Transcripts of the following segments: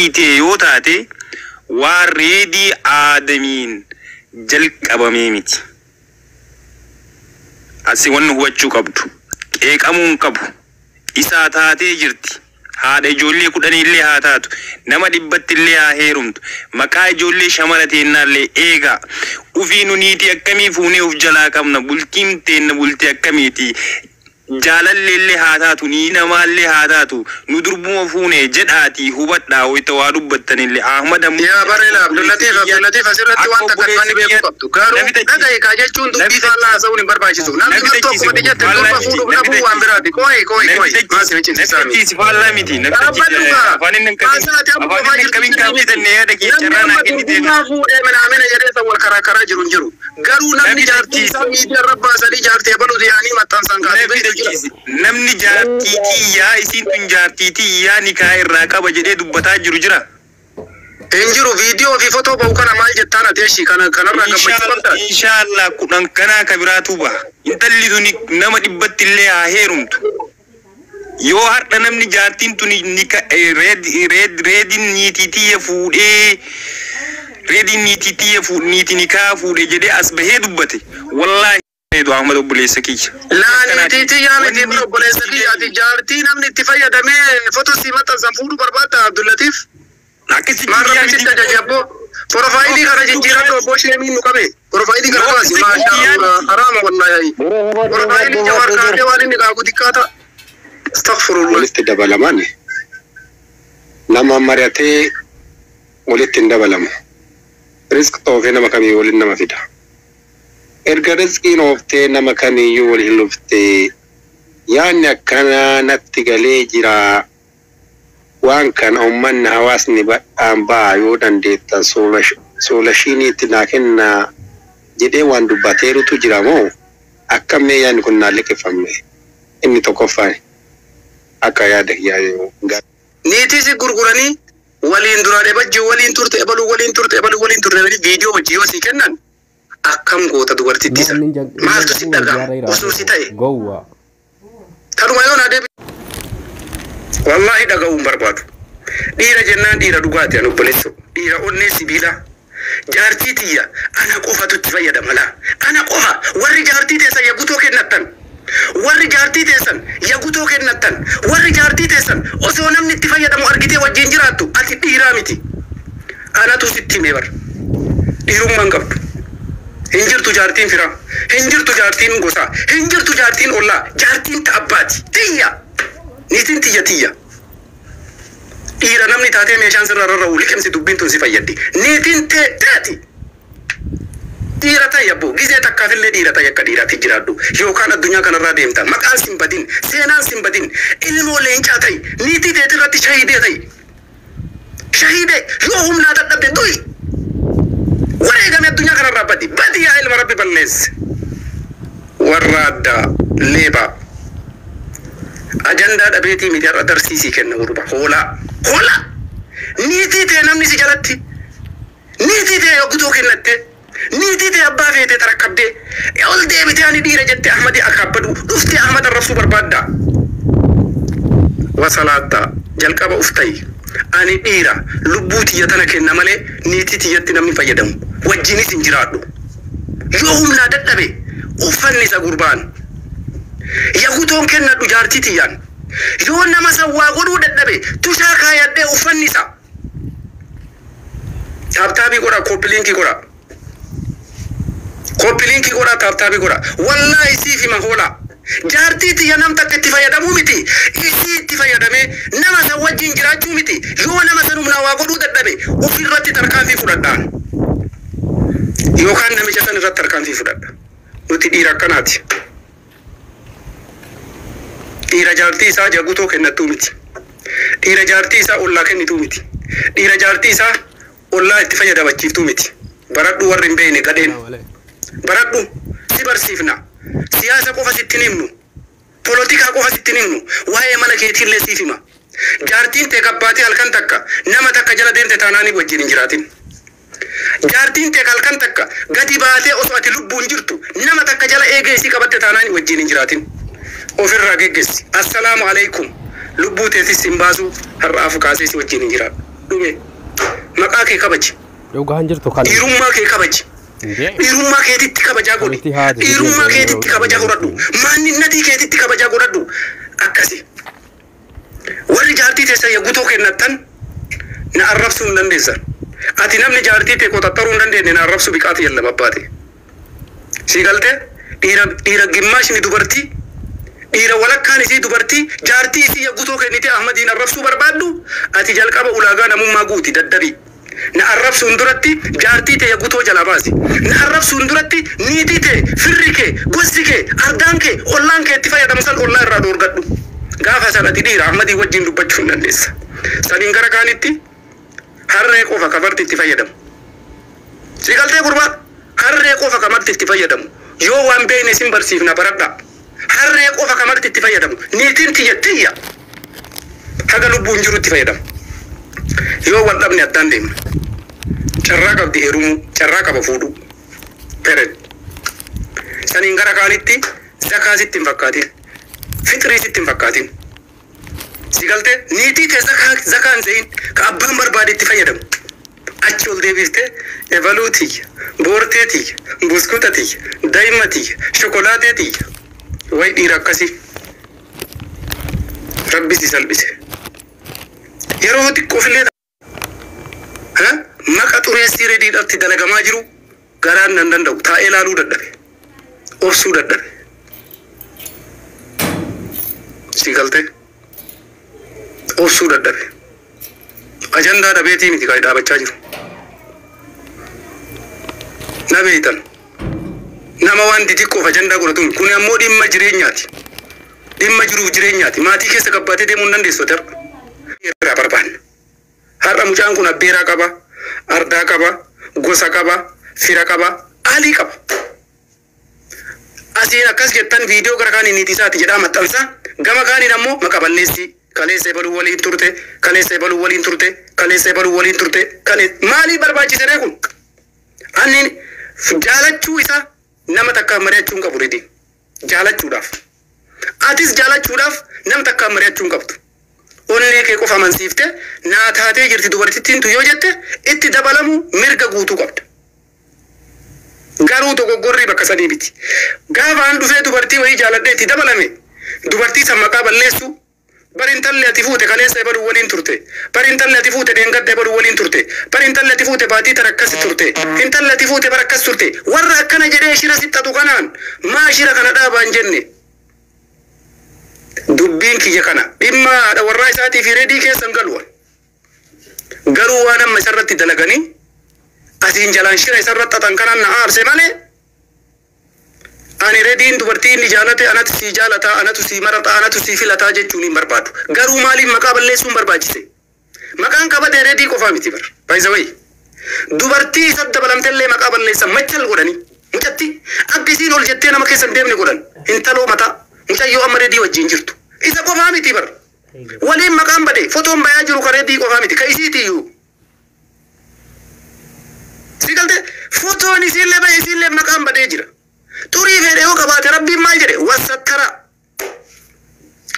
Niitee yoo taate waan Reedii Aadamiin jalqabamee miti. Asi wanni hubachuu qabdu qeeqamuu hin qabu. Isaa taatee jirti. Haadha ijoollee 10 illee haa taatu. Nama 100tti illee haa heerumtu. Maqaa ijoollee shamara teennaallee eegaa. Ufii nu niitii akkamii fuunee uf jalaa qabna? Bultiin teenna bultii akkamiiti? Jaalallee illee haa taatu, nii namaallee haa taatu, nu durbuma fuune jedhaatii hubadhaa wayita waa dubbattanillee. Ahmad ammoo Yaa akka bareeda obboleessa Abdullatiif kiyyaatti Abdullatiif asirratti akka waan takka obboleessa kan beekuu kiyyaatti qabdu. Garuu na fixachiisi. dhaga'i kaa jechuun Na dubbii faallaa fixachiisi. haasa'uun hin barbaachisu. Na Namni martuu fixachiisi akkuma ati kun jette faallaa durba miti. fuudhuuf Na dhabuu waan fixachiisi. biraati. Qooyi qooyi Na qooyi maal fixachiisi. si Na fichisiisaa miti. fixachiisi faallaa miti. Na fixachiisi Dhaabbadhu kaa. afaan inni hin qabin Haasaa ati amma afaan qofaa inni hin jirtu qabin sirrii miti. kaaffitanne yaada kee Namni carraa amma naa kenniteef. durbummaa fuudhee minaamina jedhee san wal karaa karaa jiru hin jiru. Garuu Na namni jaartii fixachiisi. isaa miidiyaa irra baasanii jaartii ebaluuti yaanii maxxansan Na kaasee beektu jira. fixachiisi. Namni jaartii tiyyaa isiin tun jaartii tiyyaa nikaa irraa qaba jedhee dubbataa jiru jira. Hin jiru. Viidiyoo fi fotoo bahu kana maal jettaan ati eshi kana kanarraa gammachuu Inshallah qabdaa? inshallah 10 kanaa ka biraatu baha. Intalli tuni nama 100tti illee haa heerumtu. Yoo har'a namni jaartiin tuni nika reed reed reediin niitii tiyya fuudhee reediin niitii tiyya niitii nikaa fuudhe jedhee as bahee dubbate. Wallaahi Eedu Ahmad obboleessa kiyya. Laa Akkanaati. niitii tiyyaa miti Wanni bira obboleessa si kiyya ati jaartii namni itti fayyadamee fotoo sii maxxansan fuudhuu barbaadda Abdullatiif? Akkasitti Maal kiyyaa rabbi miti. sitti ajaje abboo? Profaayilii kana jijjiiradhu abboo sheemiin nu qabe. Profaayilii kana Noo baasi akkasitti maashaa kiyyaa Allah miti. haraama wallaahi. Profaayilii Jawaar kaatee waan inni qaagu xiqqaata. Astaghfirullah. Walitti dabalaman nama mari'atee walitti hin dabalamu. Rizq xoofee nama kamii waliin nama fida. Erga rizqiin ooftee nama kamiiyyuu waliin dhuftee yaadni akkanaa natti galee jira. Waan kana uummanni hawaasni badhaan ba'a yoo dandeettan soolashiiniitti naa kennaa jedhee waan dubbateerutu jira moo akkam mee yaadni kun naan liqifamne inni tokkoffaan akka yaada kiyyaa. Niitii si gurguranii waliin duraan ebajjii waliin turte ebaluu waliin turte ebaluu waliin turte jedhanii viidiyoo hojii yoo sii kennan akkam goota dubartittii sana? Namni hin Maaltu si jalqabu dhaga'ama jaarraa osoo si ta'e? Gowwa. Tanuma yoo naa deebi. Wallaahi dhaga'uu hin barbaadu. Dhiira jennaan dhiira dhugaati an obboleesso. Dhiira onnee sibiilaa. Jaartii tiyya ana qofatu itti fayyadama laa. Ana qofa. Warri jaartii teessan yagutoo kennattan. Warri jaartii teessan yagutoo kennattan. Warri jaartii teessan osoo namni itti fayyadamu argitee wajjin jiraattu ati dhiiraa miti. Anatu sitti himee bar. Dhiirummaa hin qabdu. Hin jirtu jaartiin firaa. Hin jirtu jaartiin gosaa. Hin jirtu jaartiin ollaa. Jaartiin ta'abbaati. Tiyya. Niitiin tiyya tiyya. Dhiira namni taatee meeshaan sirraa rarra'u liqimsi dubbiin tun si fayyaddi. Niitiin tee teeti. Dhiira ta'e abboo gizee takkaafillee dhiira ta'e akka dhiiraatti jiraadhu. Yookaan addunyaa kanarraa deemta. Maqaan sin badin. Seenaan sin badin. Ilmoo leencaa ta'e. Niitii teetirratti shahiidee ta'e. Shahiidee yoo humnaa dadhabde du'i. Wareegame addunyaa kanarraa badi. Badi yaa ilma rabbi balleesse. Warra addaa leebaa. Ajandaa dhabeetii miti har'a darsiisii kenna gurba. Hoolaa. Hoolaa. Niitii tee namni si jalatti. Niitii tee yoggutoo kennatte. Niitii tee abbaa feetee tarakkabdee. Ol deebitee ani dhiira jettee Ahmadii akaabbadu dhuftee Ahmad arrabsuu barbaadda. Wasalaatta jalqaba uf ta'i. Ani dhiira lubbuu tiyya tana kenna malee niitii tiyyatti namni fayyadamu. Wajjinis hin jiraadhu. Yoo humnaa dadhabe uffanni isa gurbaan. Yagutoon kennadhu jaartii tiyyaan. Yoo nama san waa godhuu dadhabe tushaa kaayadhee uffanni isa. Tap tapii godha, copy linkii godha. Copy linkii godha, tap tapii godha. Wallaahi siif hima hoolaa. Jaartii tiyya nam takka itti fayyadamuu miti. Isii itti fayyadamee nama san wajjin jiraachuu miti. Yoo nama san humnaa waa godhuu dadhabe ofirratti tarkaanfii fudhadhaan. Yookaan namicha san irratti tarkaanfii fudhadha. Nuti dhiira akkanaati. Dhiira jaartii isaa jagutoo kennattuu miti. Dhiira jaartii isaa ollaa kennituu miti. Dhiira jaartii isaa ollaa itti fayyadamachiiftuu miti. Baradhu warri hin beekne gadheen. Baradhu si barsiifna. Siyaasa qofa sitti hin himnu. Polotikaa qofa sitti hin himnu. Waa'ee mana keetiillee siif hima. Jaartiin tee kabbaatee halkan takka nama takka jala deemte taanaanii wajjin hin jiraatin. Jaartiin tee halkan takka gadi baatee osoo ati lubbuun jirtu nama takka jala eegee isii qabatte taanaanii wajjin hin jiraatin. Ofirraa geggeessi. Assalaamu alaikum. Lubbuu teetis hin baasu har'aafu kaasee si wajjin hin jiraadhu. Dhume. Maqaa kee kabaji. Dhugaan jirtu kan. Dhiirummaa kee kabaji. Dhiirummaa keetitti kabajaa godhi. Kamitti haati Dhiirummaa jedhee keetitti kabajaa godhadhu. Maanninnatii keetitti kabajaa godhadhu. Akkasi. Warri jaartii teessan yaggutoo kennattan na arrabsuu hin dandeessan. Ati namni jaartii tee qoxaxxaruu hin dandeenye na arrabsuu biqaati yalla babbaate. Sii galtee dhiira dhiira gimmaashni dubartii dhiira walakkaan isii dubartii jaartii isii yaggutoo kennitee Ahmadiin arrabsuu barbaaddu ati jalqaba ulaagaa namummaa guuti daddabii. Na arrabsuun duratti jaartii tee yaggutoo jalaa baasi. Na arrabsuun duratti niitii tee firri kee gosti kee ardaan kee ollaan kee itti fayyadamu san ollaa irraa dhoorgadhu. Gaafa san ati dhiira Ahmadii wajjin dubbachuu hin dandeessa. Saniin gara kaanitti harree qofa kafarti itti fayyadamu. Si galtee gurbaa harree qofa kamarti itti fayyadamu. Yoo waan beekne isin barsiifna baradhaa. Harree qofa kamarti itti fayyadamu. Niitiin tiyya tiyya. Haga lubbuun jiru itti fayyadamu. Yoo wal dhabne addaan deemna. Carraa qabdi heerumuu, carraa qaba fuudhuu. Period. Saniin gara kaanitti zakaa sitti hin fakkaatin. Fixrii sitti hin fakkaatin. Si galtee niitii tee zakaa zakaa hin se'in ka abbaan barbaade itti fayyadamu. Achi ol deebiftee ebaluu tiyya, boortee tiyya, buskuta tiyya, daa'ima tiyya, shokolaatee tiyya. Way dhiira akkasii. Rabbi si salphise. Yeroo xiqqoof illee maqa xureessii rediidhaatti dalagamaa jiru garaan nan danda'u taa'ee ilaaluu dadhabe. Obsuu dadhabe. Si galtee obsuu dadhabe. Ajandaa dhabeetii miti kan dhaabachaa jiru. Na beeytan. Nama waan xixiqqoof ajandaa godhatuun kun ammoo dhimma jireenyaati. Dhimma jiruuf jireenyaati. Maatii keessa gabbaatee deemuu hin dandeessu ati har'a. Irraa barbaanna. Har'a mucaan kun abbeeraa qaba, ardaa qaba, gosa qaba, fira qaba, alii qaba. Asiin akkas jettan viidiyoo gara kaaniin niitii isaati jedhaa maxxansa. Gama kaaniin ammoo maqa balleessii. Kaleessa ebaluu waliin turte, kaleessa ebaluu waliin turte, kaleessa ebaluu waliin turte, kale maalii barbaachise ree kun? Ani jaalachuu isaa nama takkaan mari'achuu hin qabu Redi. Jaalachuudhaaf. Atis jaalachuudhaaf nama takkaan mari'achuu hin qabdu. Onnee kee qofa amansiifte naa taatee jirti dubartittiin tu yoo jette itti dabalamuu mirga guutuu qabda. Garuu dogoggorri bakka sanii miti. Gaafa an dhufee dubartii wayii jaaladhee itti dabalame dubartii san maqaa balleessu bar intalli ati fuute kaleessa ebaluu waliin turte. Bar intalli ati fuute dheengadda ebaluu waliin turte. Bar intalli ati fuute baatii tara akkas turte. Intalli ati fuute bara akkas turte. Warra akkana jedhee shira sixxatu kanaan maa shira kana dhaabaa hin jenne. Dubbiin kiyya kana dhimma haadha warraa isaatii fi Redii keessa hin galu. Garuu waan amma isarratti dalaganii asiin jalaan shira isarratti xaxan kanaan na aarse malee ani Rediin dubartii inni jaalate anatu sii jaalataa anatu sii marataa anatu sii filataa jechuun hin barbaadu. Garuu maaliif maqaa balleessuun barbaachise? Maqaan qabate Redii qofaa miti bar. By the way. Dubartii isa dabalamtellee maqaa balleessan machal godhanii. Mucatti akka isiin ol jettee nama keessa hin deemne godhan. Intaloo mataa mucayyoo amma Redii wajjin jirtu. Isa qofaa miti bar. Waliin maqaan bade fotoon bayaa jiru ka Redii qofaa miti ka isiitiyyuu. Si galte fotoon isiillee bahe isiillee maqaan badee jira. Xurii fedhe yoo qabaate Rabbiin maal jedhe wasattara.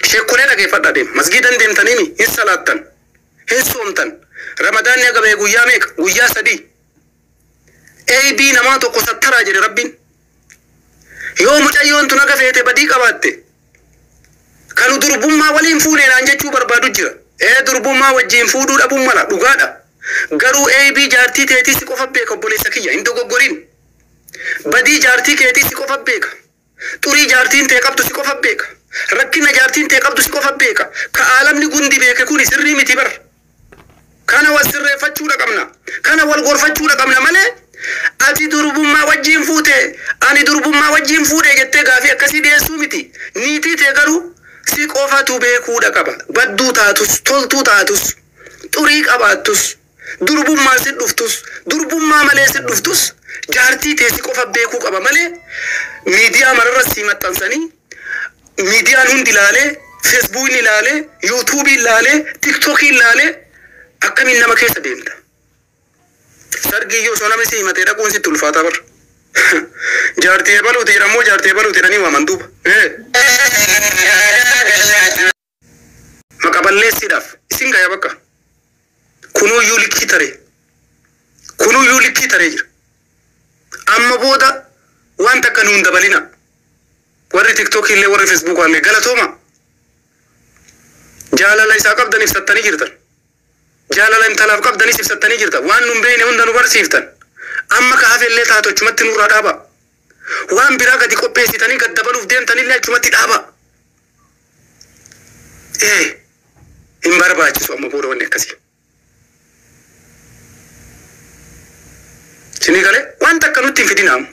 Sheekkolee dhageeffadhaa deema. Masgiidan deemtaniini hin salaattan. Hin soomtan. Ramadaanni aga bahe guyyaa meeqa? Guyyaa 3. Eeybii namaa tokko sattaraa jedhe Rabbiin. Yoo mucayyoon tun aga feete badii qabaatte kanu durbummaa waliin fuunee naan jechuu barbaadu jira. Ee durbummaa wajjin fuudhuu dhabuun mala dhugaadha. Garuu eeybii jaartii teetii si qofa beeka obboleessa kiyya hin dogoggorin. Badii jaartii keetii si qofa beeka. Xurii jaartiin tee qabdu si qofa beeka. Rakkina jaartiin tee qabdu si qofa beeka. Ka aalamni gundi beeke kuni sirrii miti bar. Kana wal sirreeffachuudha qabna. Kana wal gorfachuudha qabna malee ati durbummaa wajjin fuute ani durbummaa wajjin fuudhe jettee gaafii akkasii dhiyeessuu miti. Niitii tee garuu si qofatu beekuudha qaba. Badduu taatus, toltuu taatus, xurii qabaattus, durbummaa si dhuftus, durbummaa malee si dhuftus jaartii tee si qofa beekuu qaba malee miidiyaa mararra si maxxansanii miidiyaan hundi ilaalee, feesbuukiin ilaalee, yuutuubiin ilaalee, tiktookiin ilaalee akkamiin nama keessa deemta. Sargii yoo osoo namni si himatee dhaquun sitti ulfaataa bar. Jaartii ebaluuti jedhamoo jaartii ebaluuti jedhanii waaman duuba. Maqa balleessiidhaaf isin gaya bakka. Kunuyyuu likkii taree. Kunuyyuu likkii taree jira. Amma booda waan takka nuun dabalina. Warri TikTok illee warri Facebook illee galatooma. Jaalala isaa qabdan ibsattanii jirtan. Jaalala intalaaf qabdanis ibsattanii jirtan. Waan nun beekne hunda nu barsiiftan. Amma ka hafe illee taatu achumatti nurraa dhaaba. Waan biraa gadi qopheessitanii gad dabaluuf deemtanillee achumatti dhaaba. Hin barbaachisu amma booda wanni akkasii. Isinii galee waan takka nutti hin fidinaamu.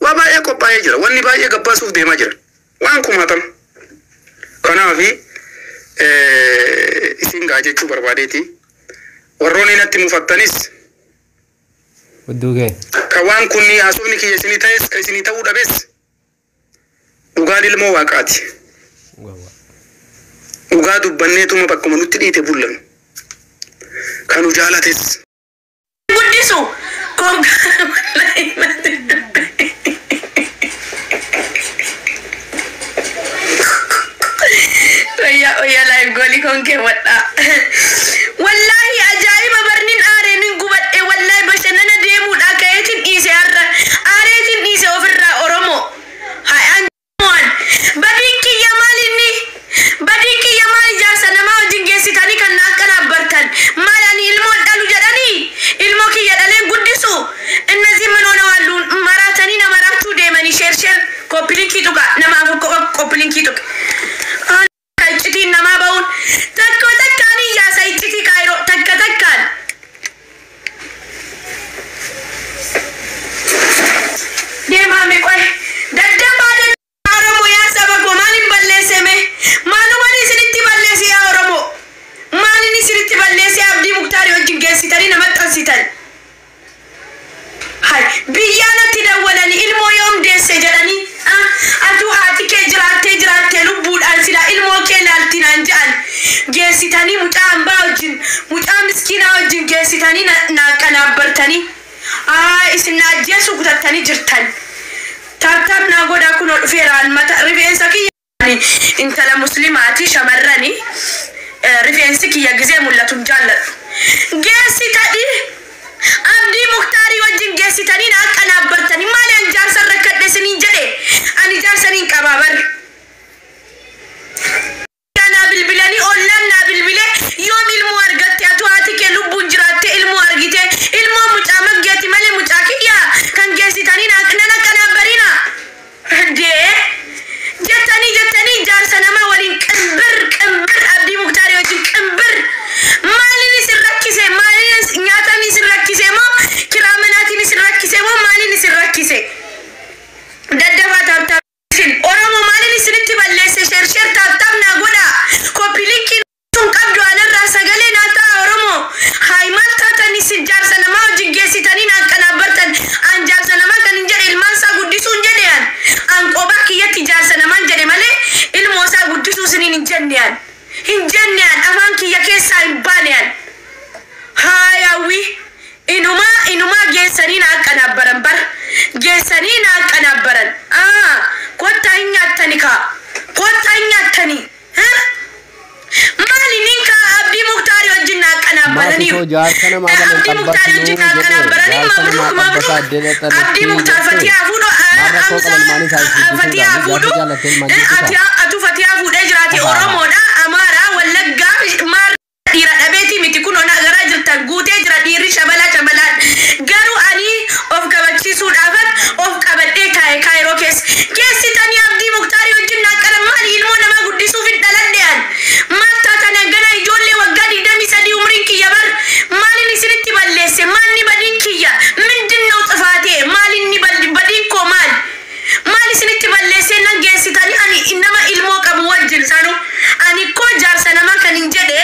Waa baay'ee qophaa'ee jira. Wanni baay'ee gabbaasuuf deemaa jira. Waan kumaatama. Kanaafi isin gaa jechuu barbaadeeti. Warroonni natti mufattanis Hudduu kee. ka waan kunni haasofni kiyya isinii ta'es ka isinii ta'uu dhabes dhugaan ilmoo waaqaati. Dhugaa dubbanneetuma bakkuma nutti dhiite bullanu. Kanu jaalates. Guddisu Wayya wayya live goolii kon keewwadha. Wallaahi ajaa'iba barnin aareen gubadhe wallaahi bashannana deemuudha ka'eetiin dhiise har'a aareetiin dhiise ofirraa Oromoo. Hayaan badiin kiyya maal inni badiin kiyya maal ijaarsa namaa wajjin geessitanii kan na akkana abbartan maal ani ilmoon dhalu jedhanii ilmoo kiyya dhaleen guddisu እነዚህ ምን ሆነዋል መራተኒ ነመራችሁ deemanii share share copy link tuqa nama afur qofa copy link tuqa iccitiin namaa ba'uun takka takkaan iyyaasa iccitii kaayiroo takka takkaan deemaame qoy daddafaa daddafaa Oromoo yaa saba koo maalin balleesseme maalumaan isinitti balleesse yaa Oromoo maalin isinitti balleesse Abdii Muktaarii wajjin geessitanii nama xansitan Hai biyyaa natti dawwalanii ilmoo yoom deesse jedhanii atuu haati kee jiraattee jiraattee lubbuudhaan silaa ilmoo kee laaltinaan jedhan geessitanii mucaa hambaa wajjin mucaa miskiinaa wajjin geessitanii na qanaabbartanii isin na ajjeesuu kutattanii jirtan. Tap tap naa godhaa kunoo dhufeeraan mata rifeensa kiyya intala muslimaati shamarrani rifeensi kiyya gizee mul'atu hin jaalladhu. Geessitanii Abdii Muktaarii wajjin geessitanii na qanaabbartanii maali an jaarsan rakkadhe isiniin jedhe ani jaarsaniin qabaa barre. Naa bilbilanii ollaan naa bilbilee yoom ilmoo argatte atu haati kee lubbuun jiraatte ilmoo argite ilmoo mucaa maggeeti malee mucaa kiyya kan geessitanii nana qanaabbarina. Dee jettanii jettanii jaarsa namaa waliin qinbir qinbir Abdii Muktaarii wajjin qinbir maaliin isin rakkise maaliin nyaatan isin rakkise moo kiraa manaatiin isin rakkise moo maaliin isin rakkise daddafaa tap tap isin Oromoo maaliin isinitti balleesse share share tap tap naa godha copy link sun qabdu anarraa sagalee naa ta'a Oromoo haay maal taatan isin jaarsa namaa wajjin geessitanii naa qanaabbartan an jaarsa namaa kan hin jedhe ilmaan isaa guddisuu hin jedhe an an qobaa kiyyatti jaarsa namaa hin jedhe malee ilmoo isaa guddisuu isiniin hin jenne an hin jenne an afaan kiyya keessaa hin baane an haayawwi inumaa inumaa geessanii naa qanaabbaran bar geessanii naa qanaabbaran kottaa hin nyaattani kaa kottaa hin nyaattani maali nin kaa Abdii Muktaarii wajjin naa qanaabbaranii Maasitoo jaarsa namaa malee Abdii Muktaarii wajjin naa qabbasinuu jedhe qanaabbaranii jaarsa namaa mabruuk qabbasaa mabruuk addee Abdii xaxxalatti Muktaar jettee Fatiyaa fuudhu maal rakkoo Hamza qaban ilmaan isaa guddisuu Fatiyaa jaarsa fuudhu jaallattee ilmaan guddisaa. atu Fatiyaa fuudhee jiraate Afaara. Oromoodha Amaaraa Wallaggaa maal dhiira dhabeetii miti kun ona garaa jirtan guutee jira dhiirri shabalaa shabalaan garuu ani of kabachiisuudhaafan of qabadhee taa'e kaayiroo keessa geessitanii Abdii Muktaarii wajjin naa qaran maali ilmoo namaa guddisuuf hin dhaladhe an maal taatan hangana ijoollee waggaa 23 umriin kiyya bar maalin isinitti balleesse maalni badiin kiyya ምንድን ነው ጥፋቴ maalinni badiin koo maal maal isinitti balleessee nan geessitanii ani nama ilmoo qabu wajjin sanu ani koo jaarsa namaa kan hin jedhe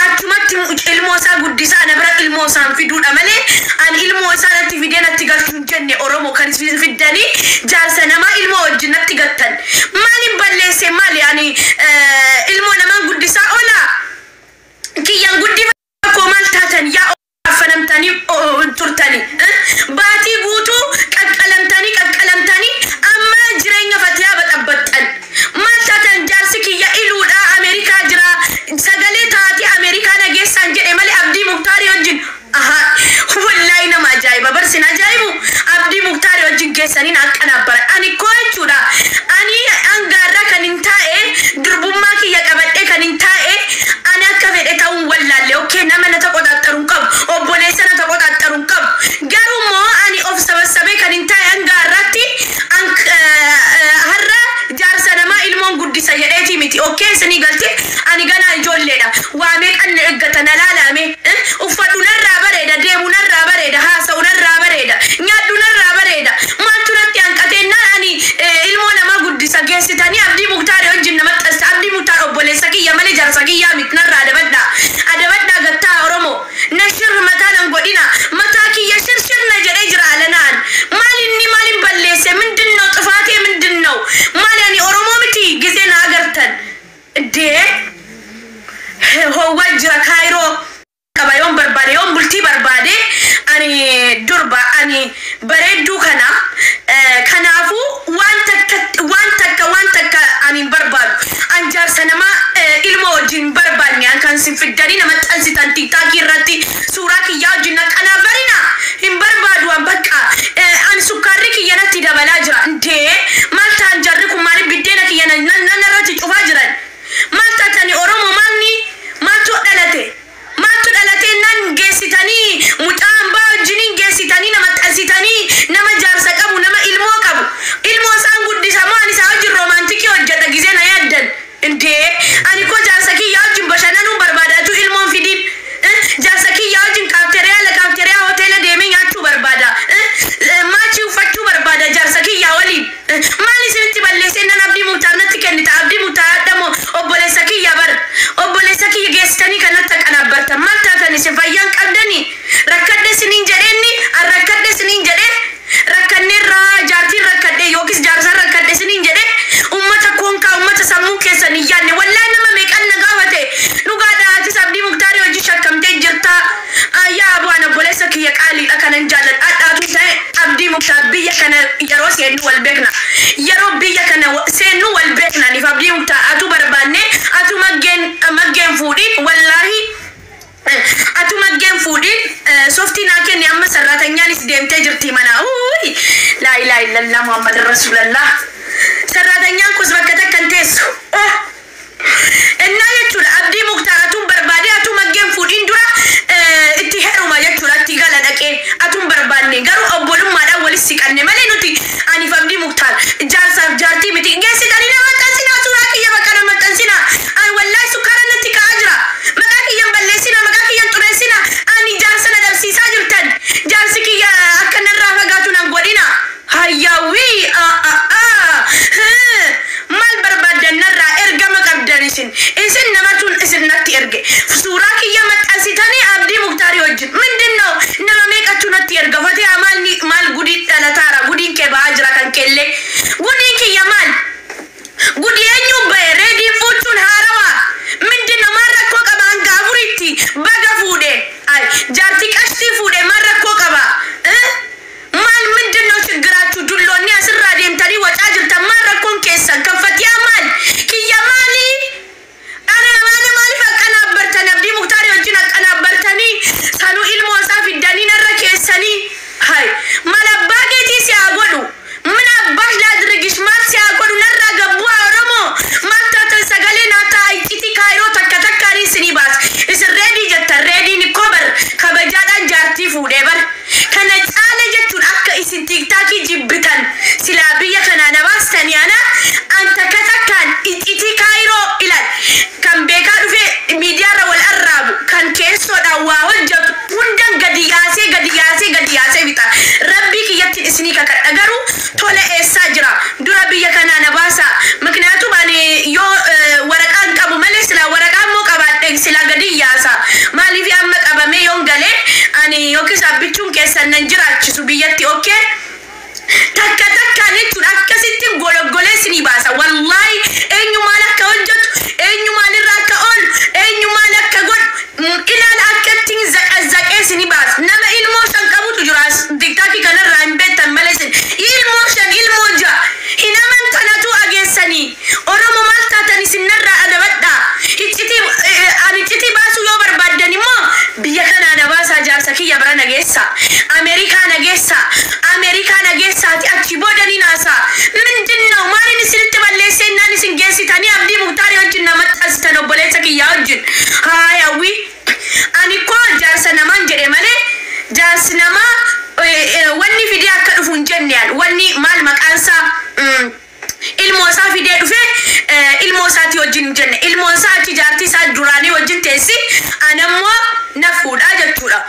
achumatti ilmoo isaa guddisaa na bira ilmoo isaan fiduudha malee ani ilmoo isaa natti fidee natti galchuu hin jenne Oromoo kan isin fiddanii jaarsa namaa ilmoo wajjin natti gattan maalin balleesse maali ani ilmoo namaa guddisaa oolaa kiyyaan guddifa koo maal taatan yaa affanamtanii turtanii baatii guutuu qaqqalamtanii qaqqalamtanii amma jireenya Fatiyaa baxabbaxxan maal taatan jaarsi kiyya iluudha Ameerikaa jira sagalee taatee Ameerikaa nageessaan jedhe malee Abdii Muktaar Durba ani bareedduu kana kanaafuu waan takka waan takka waan takka ani hin barbaadu. An jaarsa namaa ilma wajjin hin barbaanne. An kan sin fiddanii nama xansitan TikTokii irratti suuraa kiyyaa wajjin naqanaa barina hin barbaadu. An bakka an sukkaarri kiyya natti dabalaa jira. Ndee, maal ta'an jarri kun? Maaliif biddeena kiyya nan irratti cufaa jiran? Maal taatani Oromoo? Maalni maaltu dhalate? Maaltu dhalate? Nan geessitanii mucaa hambaa wajjiniin geessitanii nama xansitanii, nama jaarsa qabu, nama ilmoo qabu. Ilmoo isaan guddisa moo ani isaa wajjin romantic hojjedha gizee na yaaddan? Indee, ani koo jaarsa kiyyaa wajjin bashannanuu barbaadaatu ilmoon fidiin. Jaarsa kiyyaa wajjin kaafteriyaa la kaafteriyaa hoteela deemee nyaachuu barbaada. Maachii uffachuu barbaada jaarsa kiyyaa waliin. Maal isinitti balleessee nan Abdii Muktaar natti kennita? Abdii Muktaar addamoo obboleessa kiyya bar. Obboleessa kiyya geessitanii kanatti akkanaabbartan. Maal taatan isin? Fayyaan qabdanii? Rakkadhe isiniin jedheenni, an rakkadhe isiniin jedhee, rakkanneerraa jaartiin rakkadhe yookiis jaarsaan rakkadhe isiniin jedhee? Ummata koonkaa, ummata sammuu keessan hin yaadne. Wallaahi nama meeqan na gaafate. Dhugaadha, atis Abdii Muktaarii hojii shakkamtee jirta. Yaa abu, an obboleessa kiyya qaaliidha kanan jaalladha. Hadhaatu ta'e Abdii Muktaar biyya kana yeroo seennu wal beekna. Yeroo biyya kana seennu wal beekna. Niif Abdii Muktaar atu barbaanne, atu maggeen fuudhin, wallaahi atu maggeen fuudhin. Softii naa kenni. Amma sarraatanyaanis deemtee jirti mana. Uui, laa ilaaha illallah Muhammad rasuulallah. Sarraatanyaan kus bakka takka hin teessu. Oh, innaa jechuudha, Abdii Muktaar atuun barbaade, atuu maggeen fuudhin dura itti heeruma jechuudha, itti gala dhaqee. Atuun barbaanne garuu obbolummaadhaan walis siqanne malee nuti aniif Abdii Muktaar jaarsaaf jaartii miti. Geessitanii nama maxxansinaa, suuraa kiyya bakka nama maxxansinaa. Ani wallaahi sukkaara natti ka'aa jira. Maqaa kiyyan balleessina, maqaa kiyyan xureessina. Ani jaarsa na dhabsiisaa jirtan. Jaarsi kiyya akka narraa fagaatu nan godhina. Hayyaawwii, maal barbaaddan narraa? Ergama qabdan isin. Isin namatu isin natti erge. Suuraa kiyya maxxansitanii Abdii Muktaarii wajjin ምንድን ነው? Nama meeqatu natti erga? Fatee maal maal gudii dhalataara? Gudiin kee ba'aa jira kan keellee. Gudiin kiyya maal? Gudi eenyuun bahe? Reediin fuuchuun haarawaa ምንድን ነው? Maal rakkoo qaba? Hanga afuritti baga fuudhe. Ay, jaartii qashtii fuudhe, maal rakkoo qaba? Maal ምንድን ነው ችግራችሁ? Dulloonni asirraa deemtanii wacaa jirtan, maal rakkoon keessan? Kan Fatiyaa maal? Kiyya maali? Ana maali? Maaliif akkanaabbartan? Abdii Muktaarii wajjin akkanaabbartanii sanuu ilmoo isaa fiddanii narra keessanii. Hay, maal abbaa keetii si haa godhu? ምን አባሽ ላድርግሽ? Maal si haa godhu? Narraa gabbu'aa. Oromoo maal taatan? Sagalee naa ta'a. Iccitii Kaayiroo takka takkaanii isinii baasa. Isin reedii jettan. Reediin ikkoo bar kabajaadhaan jaartii fuudhee bar. Kana caala jechuun akka isin TikTokii jibbitan silaa biyya kanaa na baastanii ana an takka takkaan iccitii Kaayiroo ilaal. Kan beekaa dhufee miidiyaarra wal arraabu, kan keessoodhaan waa hojjetu hundan gadi yaasee, gadi yaasee, gadi yaasee fixa. Rabbii kiyyatti isinii kakadha. Garuu tole, eessaa jira? Dura biyya kanaa na baasa. ምክንያቱም ani yoo waraqaan qabu malee, silaa waraqaa immoo qabaadhe silaa gadi yaasa. Maaliif amma qabamee yoon galee ani yookiis abbichuun keessan nan jiraachisu biyyatti. Okay, takka takkaan jechuudha, akkasitti gologgolee isinii baasa. Wallaahi eenyu maal akka hojjetu, eenyu maalirra akka oolu, eenyu maal akka godhu ilaala. Akkattiin zaqazzaqee isinii baasa. Nama ilmoo shan qabutu jira TikTokii kanarraa, hin beektan malee. Isin ilmoo shan, ilmoo ja'a hin amantanatu ageessanii. Oromo maal taatan isin? Narraa adabadhaa. Iccitii ani iccitii baasuu yoo barbaaddan immoo biyya kanaa na baasaa, jaarsa kiyya bira nageessa, Ameerikaa nageessa, Ameerikaa nageessaati, achi booda ni naasaa. ምንድን ነው? Maalin isinitti balleessee innaan isin geessitanii Abdii Muktaarii wajjin nama xasitan, obboleessa kiyyaa wajjin? Haayawwi, ani koo jaarsa namaan jedhe malee jaarsi namaa wanni fidee akka dhufu hin jenne. Wanni maal maqaansaa ilmoo isaa fidee dhufe ilmoo isaatii wajjin hin jenne. Ilmoo isaa achi jaartii isaa duraanii wajjin teessi, anammoo na fuudhaa jechuudha.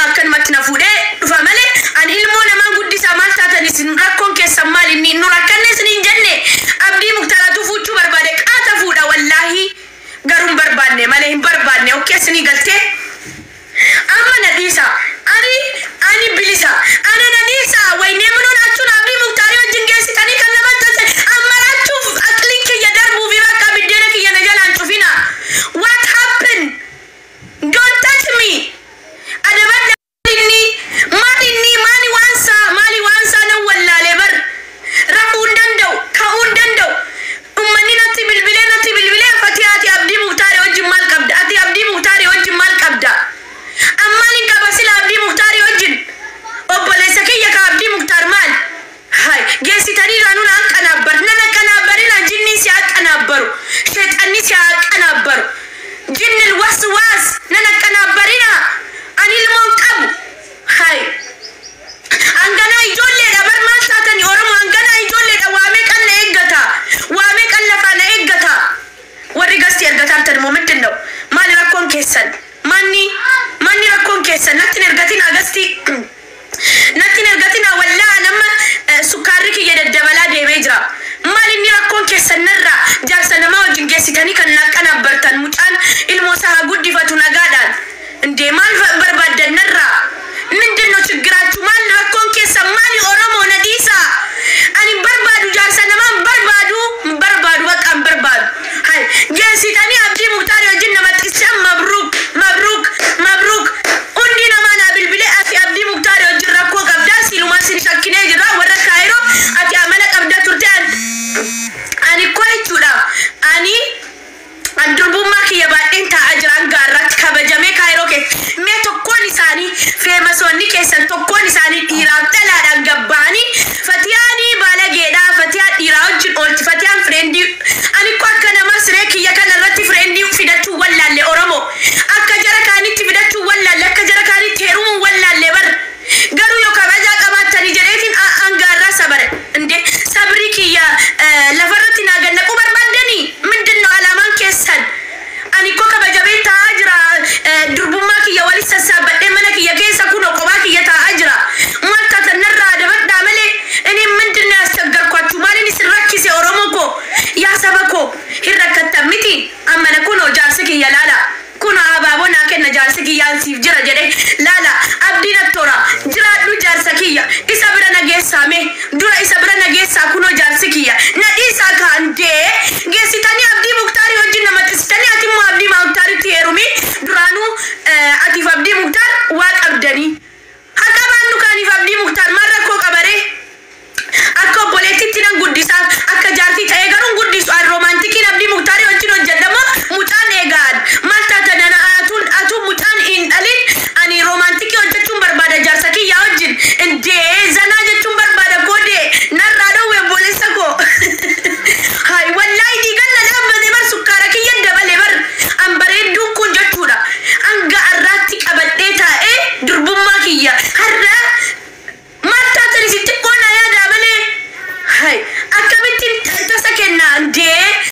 Akkanumatti na fuudhee dhufa malee ani ilmoo namaan guddisaa. Maal taatan isin? Rakkoon keessan maal? Inni nu rakkanne isin hin jenne. Abdii Muktaaraatu fuuchuu barbaade, qaata fuudha. Wallaahi garuu hin barbaanne malee, hin barbaanne. Okay, isinii galtee? Amma na dhiisa. Ani bilisa. Ana na dhiisa. Waynee minuun achuun Abdii Muktaarii wajjin geessitanii kan nama tolche ammarachuuf aqliin kiyya darbuu fi bakka biddeena kiyya na jalaan cufina. What happened? Don't touch me. Adabadda. Inni maal? keessan natti hin ergatin agastii natti hin ergatin. Wallaa nama sukkaarri kiyya daddabalaa deemee jira. Maal inni rakkoon keessan narraa jaarsa namaa wajjin geessitanii kan naqqanabbartan? Mucaan ilmoo isaa haa guddifatu nagaadhaan. Indee maal barbaaddan narraa? ምንድን ነው ችግራችሁ? Maal rakkoon keessan maali? Oromoo na dhiisaa. Ani hin barbaadu, jaarsa namaa hin barbaadu, hin barbaadu, bakka hin barbaadu. Hay geessitanii Abdii Muktaar wajjin nama xishan. Mabruuk, mabruuk, mabruuk. Hundi namaa naa bilbilee, ati Abdii Muktaar wajjin rakkoo qabdaa, silumaa sin shakkinee jirra, warra Kaayiroo ati amala qabda turte. Ani koo jechuudha, ani an durbummaa kiyya baadheen taa'aa jiran gaarratti kabajamee Kaayiroo keessa. Mee tokkoon isaanii, feemasoonni keessan tokkoon isaanii dhiiraaf dhalaadhaan gabba'anii Fatiyaanii baalageedhaa, Fatiyaa dhiiraa wajjin oolti, Fatiyaan friendii. Ani koo akka nama siree kiyya kana irratti friendii fidachuu wallaalle. Oromoo akka jara kaanitti fidachuu wallaalle, akka jara kaanitti heerumuu wallaalle bar. Garuu yoo kabajaa qabaattanii jedheetiin hangaarraa sabare. Inde sabrii kiyya lafarratti naa gannaquu barbaaddanii? ምንድን ነው alaamaan keessan? Ani koo kabajamee taa'aa jira. Durbummaa kiyya walis sassaabadhee mana kiyya keessa kunoo kophaa kiyya taa'aa jira. Maal taatan narraa dabadhaa malee. እኔ ምንድን ነው ያስቸገርኳችሁ? Maalin isin rakkise? Oromoo koo, yaa saba koo, hin rakkattan miti. Ammana kunoo jaarsi kiyya laala, kunoo abaaboo naa kenna jaarsi kiyyaan siif jira jedhe. Laala abdiin attoora jiraadhu. Jaarsa kiyya isa bira na geessaame, dura isa bira na geessaa. Kunoo jaarsi kiyya na dhiisaa kaandee. Geessitanii Abdii Muktaarii wajjin nama xisitanii, ati immoo Abdii Muktaaritti heerumi. Duraanuu atiif Abdii Muktaar waa qabdanii haqa baannu kaaniif. Abdii Muktaar maal rakkoo qabaree? Akka obboleettitti nan guddisaaf, akka jaartii ta'ee garuu hin guddisu. An romanticiin Abdii Muktaarii wajjin hojjedhamoo mucaan eegaan maal taata nana? Atuun atuu mucaan hin dhalin, ani romanticii hojjechuun barbaada jaarsa kiyyaa wajjin. Indee zanaa jechuun barbaada koodee narraa dhowwe obboleessa koo. Hay wallaahi dhiigan na dhaabbate bar, sukkaara kiyya dabale bar. An bareedduun kun jechuudha hanga arraatti qabadhee taa'ee durbummaa kiyya har'a. Maal taatan isin? Xiqqoo na yaadaa malee. Hay akkamittiin tasa kennaa? Indee.